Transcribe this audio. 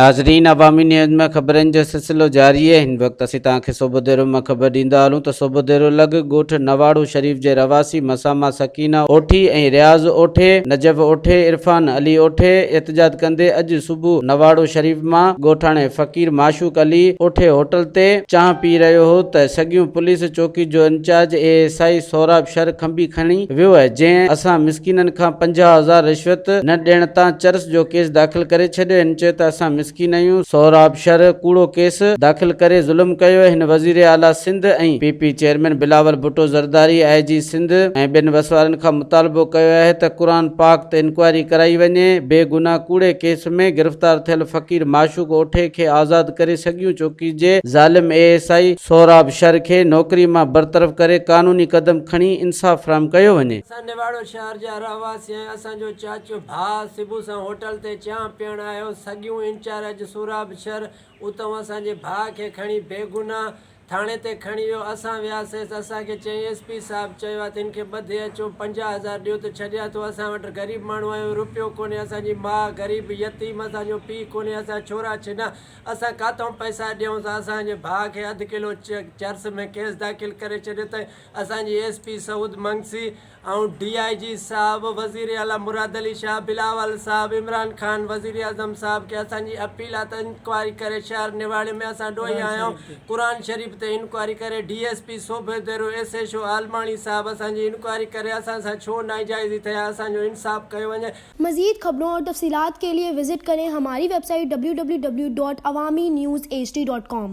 ناظرين عوامي نيوز ۾ خبرن جو سلسلو جاري آهي هن وقت اسين توهان کي صوڀوديرو مان خبر ڏيندا هلون ته صوڀوديرو لڳ ڳوٺ نواڙو شريف جي رهواسي مساما سڪينه اوٺي ۽ رياض اوٺي، نجف اوٺي، عرفان علي اوٺي احتجاج ڪندي اڄ صبح نواڙو شريف مان ڳوٺاڻي فقير معشوق علي اوٺي هوٽل تي چانهه پي رهيو هو ته سڳيون پوليس چوڪي جو incharge A S I Sohrab Shar کنڀي کڻي ويو جنهن اسان مسڪينن کان 50 هزار رشوت نه ڏيڻ تان چرس جو ڪيس داخل ڪري ڇڏيو هن چيو ته اسان مسڪين آهيون سهراب شر ڪوڙو ڪيس داخل ڪري ظلم ڪيو هن وزير اعليٰ Sindh ۽ P P chairman Bilawal Bhutto Zardari I G Sindh ۽ ٻين وسوارن کان مطالبو ڪيو آهي ته قرآن پاڪ تي انڪوائري ڪرائي وڃي بي گناهه ڪوڙي ڪيس ۾ گرفتار ٿيل فقير معشوق اوٺي کي آزاد ڪري سڳيون چوڪي جي ظالم اي ايس I Sohrab شر کي نوڪري مان برطرف ڪري قانوني قدم کڻي انصاف فراهم ڪيو وڃي. اسان نواڙو شهر جا رهواسي آهيون اسان جو چاچو ڀاء صبح سان هوٽل تي چانهه پيئڻ آيو سڳيون انچارج سهراب شر اتئون اسان جي ڀاء کي کڻي بيگناهه ٿاڻي تي کڻي ويو اسان وياسيس اسان کي چيائين ايس پي صاحب چيو آهي ته هن کي ٻڌي اچو 50 هزار ڏيو ته ڇڏيان ٿو اسان وٽ غريب ماڻهو آهيون روپيو ڪونهي اسان جي ماء غريب يتيم اسان جو پيء ڪونهي اسان ڇورا ڇنا اسان ڪاتئون پئسا ڏيون اسان جي ڀاء کي اڌ ڪلو چرس ۾ ڪيس داخل ڪري ڇڏيو اٿائين اسان جي S P Saud Mangsi ۽ D I جي صاحب وزير اعليٰ مراد علي شاهه بلاول صاحب عمران خان وزير اعظم صاحب کي اسان جي اپيل آ ته انڪوائري ڪري شهر نواڙي ۾ اسان ڏوهي آهيون قرآن شريف تي انڪوائري ڪري D S P Sobhodero S H O Almani صاحب اسان جي انڪوائري ڪري اسان سان ڇو ناجائزي ٿي آ اسان جو انصاف ڪيو وڃي. مزيد خبرون اور تفصيلات کے لئے وزٽ ڪرين ھماري web site www.awamiNewsHD.com.